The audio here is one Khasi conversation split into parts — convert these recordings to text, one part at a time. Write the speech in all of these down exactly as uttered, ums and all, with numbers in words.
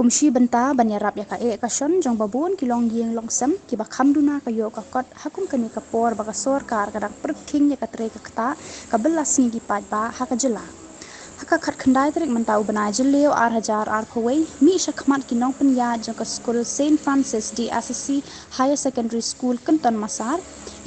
Kum shi bynta ban ïarap ïa ka eh ka shon jong ba bun ki longïing longsem kiba kham duna ka ïoh ka kot ha kum kane ka por ba ka sorkar ka dang pyrkhing ïa ka trei ka ktah ka bylla sngi ki paidbah ha ka jylla. Ha ka khatkhyndai tarik mynta u bnai Jylliew ar hajar arphew wei, mih sha khmat ki nongpynïaid jong ka skul Saint Francis de Assisi Higher Secondary School Kynton Massar,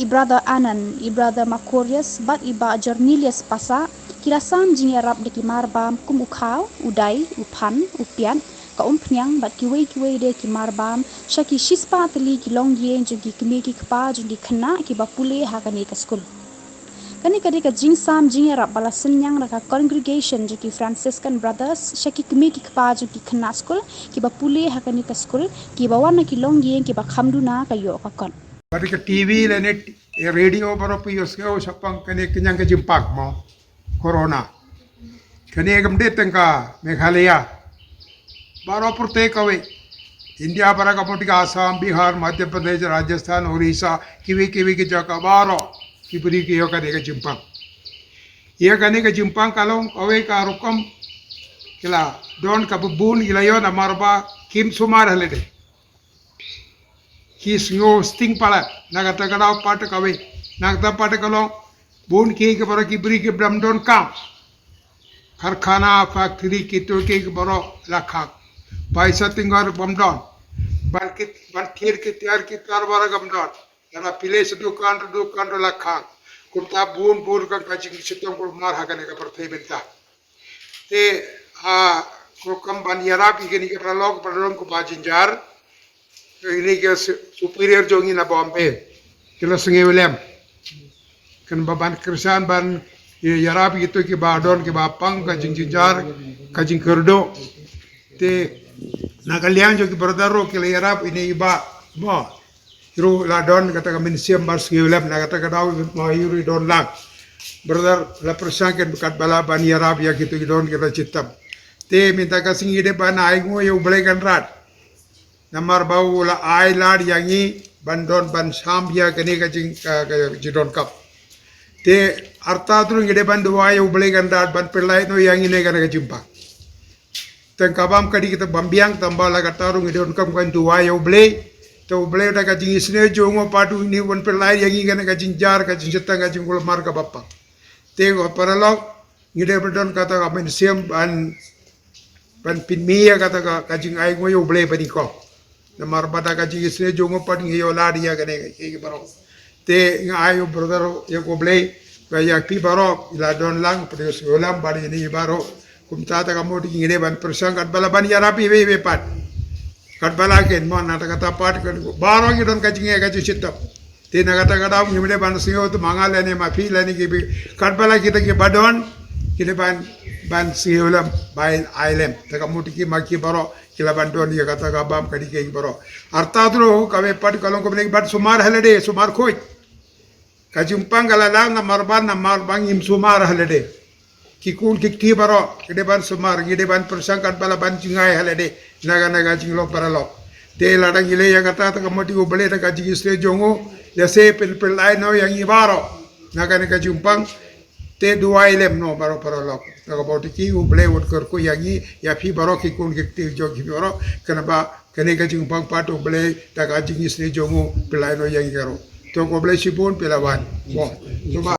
i brother Anand, i brother Makorius bad i bah Jornelius Pasa, ki la sam jingïarap da ki marbam kum u khaw, u dai, u phan, u piat, ka umphniang bad kiwei kiwei de ki marbam sha ki shispah tylli ki longïing jong ki kmie ki kpa jong ki khynnah kiba pule ha kane ka skul. Kane ka dei ka jingsam jingïarap ba la synñiang da ka congregation jong ki Franciscan Brothers sha ki kmie ki kpa jong ki khynnah skul kiba pule ha kane ka skul, kiba wan na ki longïing kiba kham duna ka ïoh ka kot. Bad ka T V lane radio baroh phi ïohsngew shaphang kane ka ñiang ka jingpang mo corona. Kane kam dei tang ka Meghalaya, baroh pyrthei kawei, India baroh ka mut ka Assam, Bihar, Madhya Pradesh, Rajasthan, Orissa, kiwei kiwei ki jaka baroh ki briew ki ïoh kane ka jingpang. Ïa kane ka jingpang ka long kawei ka rukom ki la don kaba bun ki la ïoh namar ba kim sumar ha lade. Ki sngew sting palat na kata ka daw pat kawei. Na kata pat ka long bun ki ki baroh ki briew ki bym don kam. Karkhana, factory, kito ki baroh la khang. Paisa tynjar bym don. Ban kit, ban kir ki tiar ki tiar baroh kam don. Lada phi leit sha dukan, dukan la khang. Kumta bun bun ka ka jingshitom kulmar ha kane ka pyrthei mynta. Te, ah, ko kam ban ïarap ïa kine ki paralok, paralok ko ba jynjar. Ine ki su-, superior jong ngi na Bombay. Ki la sngewlem. Kan ba ban kyrshan ban ïarap ïa kito kiba don kiba pang ka jingjynjar, ka jingkyrduh. Te na ka liang jong ki brother ruh ki la ïarap ine i bah. Mo. Ruh la don kata ka mynsiem ban sngewlem na kata ka daw mo ïa ruh i don lang. Brother la pyrshang kan katba lah ban ïarap ïa kito ki don ki la shitom. Te mynta ka sngi de ban ai nguh ïa U Blei Kynrad. Namar ba u la ai lad ïa ngi ban don ban sam ïa kane ka jing, ka, ka jingdonkam. Te artat ruh ngi dei ban duwai ïa U Blei Kynrad ban pynlait noh ïa ngi na kane ka jingpang. Tang ka bam ka dei kita bym biang tang ba la katta ruh ngi donkam kan duwai ïa U Blei. Te U Blei da ka jingisynei jong u pat u ngi ban pynlait ïa ngi kane ka jingjar, ka jingshitang, ka jingkulmar kaba pang. Te ko paralok, ngi dei ban don kata ka mynsiem ban, ban pynmih ïa kata ka, ka jingai nguh ïa U Blei banyngkong. Namar ba da ka jingisynei jong u pat ngi ïoh lad ïa kane ka, ka baroh. Te nga ai u brother ïa U Blei ba ïa phi baroh i la don lang, phi ïoh sngewlem bad ïa ngi baroh. Kumta ta ka mut ngi dei ban pyrshang katba lah ban ïarap iwei iwei pat. Katba lah kin mo na ta kata pat kan baroh ngi don ka jingeh ka jingshitom. Te na kata ka daw ngim dei ban sngewthuh ma nga lane ma phi lane ki bym, katba lah kita kiba don ki dei ban, ban sngewlem, ban ai lem. Ta ka mut ki ma ki baroh ki la ban don ïa kata ka bam ka dei ki baroh. Artat ruh kawei pat ka long kumne ban sumar ha lade, sumar khuid. Ka jingpang ka la lang namar ba, namar ba ngim sumar ha lade. Ki khun ki kti baroh ki dei ban sumar, ngi dei ban pyrshang katba lah ban jngai ha lade na kane ka jinglong paralok. Te lada ngi leh ïa kata ta ka mut U Blei da ka jingisynei jong u lehse pynpynlait noh ïa ngi baroh na kane ka jingpang. Te duwai lem noh baroh paralok. Ta ka mut ki U Blei un kyrkhu ïa ngi, ïa phi baroh ki khun ki kti jong ki baroh, kane ba kane ka jingpang pat U Blei da ka jingisynei jong u pynlait noh ïa ngi baroh. To ko Blei shibun phi la wan. Mo. To ba